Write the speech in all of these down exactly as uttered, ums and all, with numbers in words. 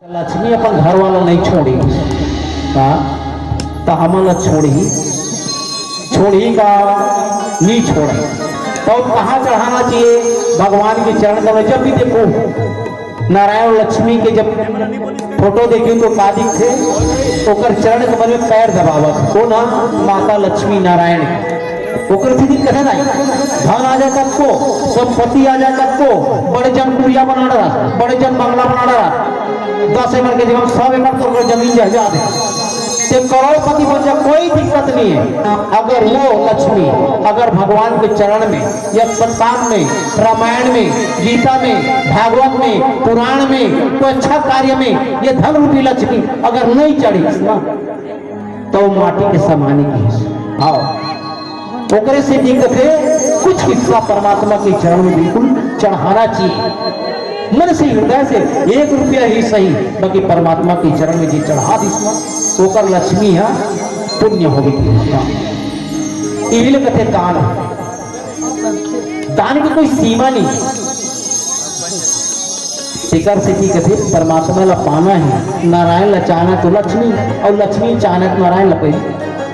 लक्ष्मी अपन घर वाला नहीं छोड़ी, हाँ, तो हमन ला छोड़ही, छोड़ही का नहीं छोड़े। तो कहाँ चढ़ाना चाहिए? भगवान के चरण कमल। जब भी देखो नारायण और लक्ष्मी के जब फोटो देखियो तो का दिखथे? ओकर चरण कमल में पैर दबावत। कौन हा? माता लक्ष्मी नारायण। ओकर सेती कहे नहीं, धन आ जाए कतको, संपत्ति आ जाए कतको, बड़े जन कुरिया बना रहा, बड़े जन बंगला बना रहा, दस एकड़ के जगह में सौ एकड़ तो ओकर जमीन जायदाद है, ते करोड़पति बन जा, कोई दिक्कत नहीं है। अगर वो लक्ष्मी, अगर भगवान के चरण में या सत्संग में, रामायण में, गीता में, भागवत में, पुराण में, कोई अच्छा कार्य में ये धन रूपी लक्ष्मी अगर नहीं चढ़ी ना, तो माटी के समान ही कहिस। आओ, ओकरे सेती कथे, कुछ हिस्सा परमात्मा के चरण में बिल्कुल चढ़ाना चाहिए। मन से, हृदय से, एक रुपया ही सही, बाकी परमात्मा के चरण में जे चढ़ा दिस ना, ओकर लक्ष्मी हा पुण्य होगे। इही ले कथे दान, दान के कोई सीमा नहीं। तेकर सेती कथे, परमात्मा ला पाना हे, नारायण ला चाहना तो लक्ष्मी, और लक्ष्मी चाहना तो नारायण ला पहले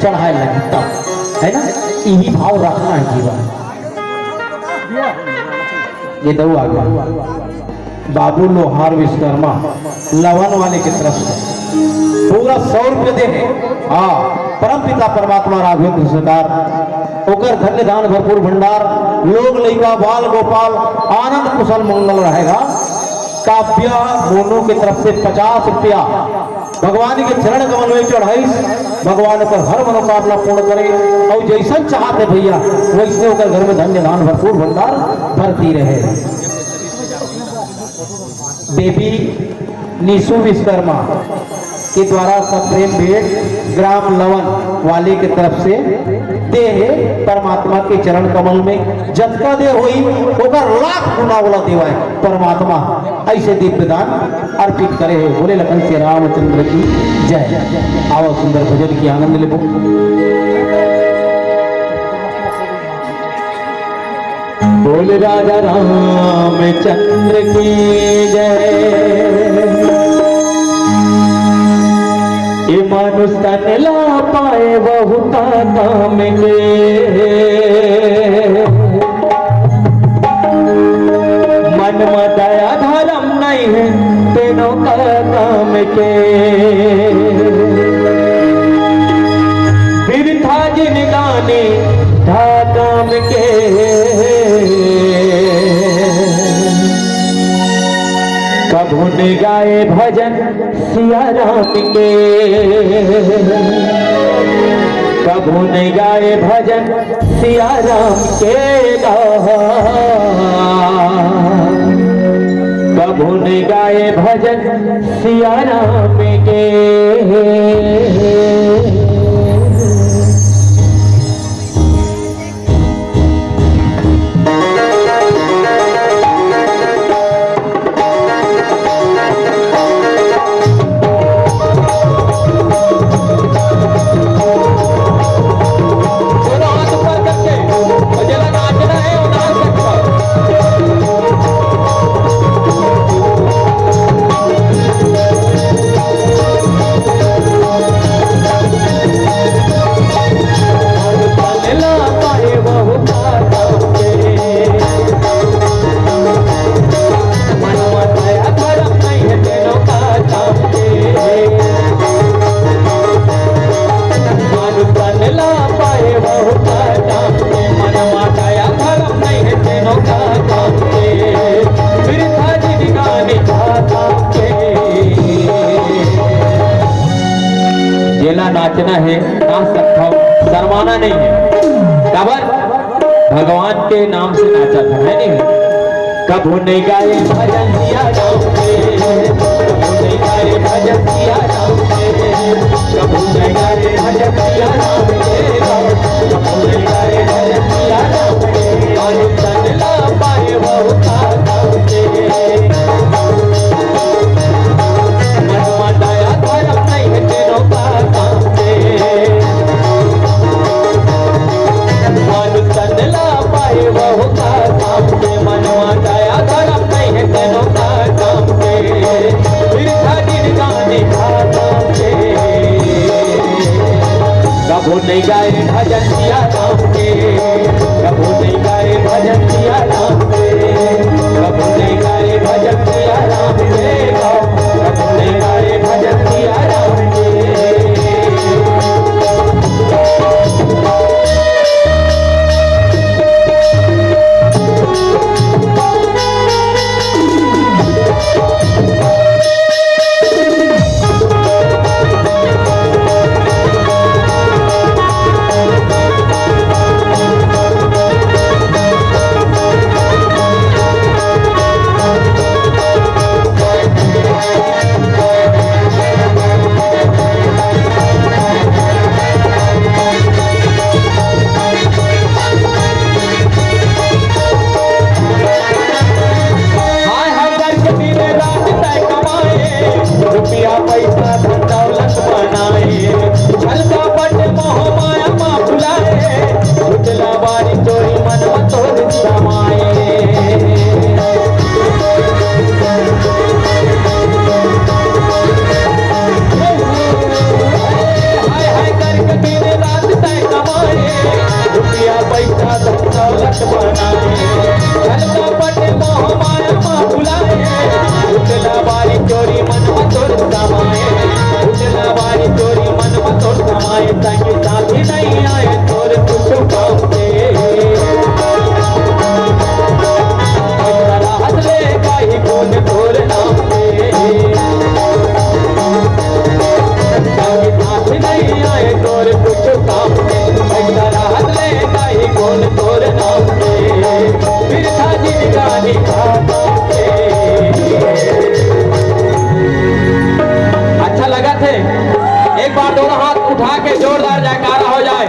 चढ़ाए लगी, तब, है ना? यही भाव रखना है जीवन। ये दो आ गया। बाबू लोहार विश्वकर्मा लवन वाले के तरफ से पूरा सौ रुपये दे हे। हाँ, परम पिता परमात्मा राघवेंद्र सरकार, ओकर धन्य धान भरपूर भंडार, लोग लइका, बाल गोपाल, आनंद कुशल मंगल रहेगा। काव्या मोनू के तरफ से पचास रुपया भगवान के चरण कमल में चढ़ाइस, भगवान ओकर हर मनोकामना पूर्ण करे, और जैसन चाहत है भैया, वैसने ओकर घर में धन्य धान भरपूर भंडार भरती रहे। बेबी निशु विश्वकर्मा के द्वारा सब प्रेम भेंट ग्राम लवन वाले के तरफ से दे हे, परमात्मा के चरण कमल में जतका दे होई, ओकर लाख गुना ओला देवाय परमात्मा। ऐसे दिव्य दान अर्पित करे हे। बोले लखन से रामचंद्र की जय। आओ सुंदर भजन की आनंद लेबो। बोल राजा रामचंद्र की जय। ये मानुष तन ला पाए बहुत काम के, मन म दया धर्म नहीं है तेनो का काम के। बिरथा जिनगानी था काम के। कभू ने गाए भजन सिया राम के, कभू ने गाए भजन सिया राम के गा। कभू ने गाए भजन सिया राम के। जेला नाचना है, नाच सकथव, शर्माना नहीं है। काबर? भगवान के नाम से नाचा था, है नहीं? कभू नहीं गाए भजन सिया राम के, कभू नहीं गाए भजन सिया राम के, कभू नहीं गाए भजन सिया राम के, कभू नहीं गाए भजन सिया राम के। और तन ला पाए वो का काम के। मनवा दया धर्म नहीं है तेरो का काम के। मानुष तन ला पाए वहू का काम के, मनवा दया धर्म नहीं है तेनो का काम के। बिरथा दिन नहीं गाए भजन सिया राम के, कभू नहीं गाए भजन सिया राम के, कभू नहीं गाए भजन सिया राम के, कभू नहीं गाए भजन सिया राम के। हाय हाय करके दिन रात तैं कमाए, रुपया पैसा धन दौलत बनाए, छल कपट मोह माया मा भुलाए, उजला बारी चोरी मन मा तोर समाए। हाय हाय करके दिन रात तैं कमाए, रुपया पैसा धन दौलत बनाए, छल कपट मोह माया मा भुलाए, उजला बारी चोरी मन मा तोर समाए, उजला बारी चोरी मन मा तोर समाए, संगी साथी नहीं आए तोर कुछ काम के। पैसा रहत ले गाही गुन तोर नाम के। संगी साथी नहीं आए तोर कुछ काम के। पैसा रहत ले गाही गुन तोर नाम के। बिरथा जिनगानी का काम के। अच्छा लगथे, एक बार दोनों हाथ उठा के जोरदार जयकारा हो जाए।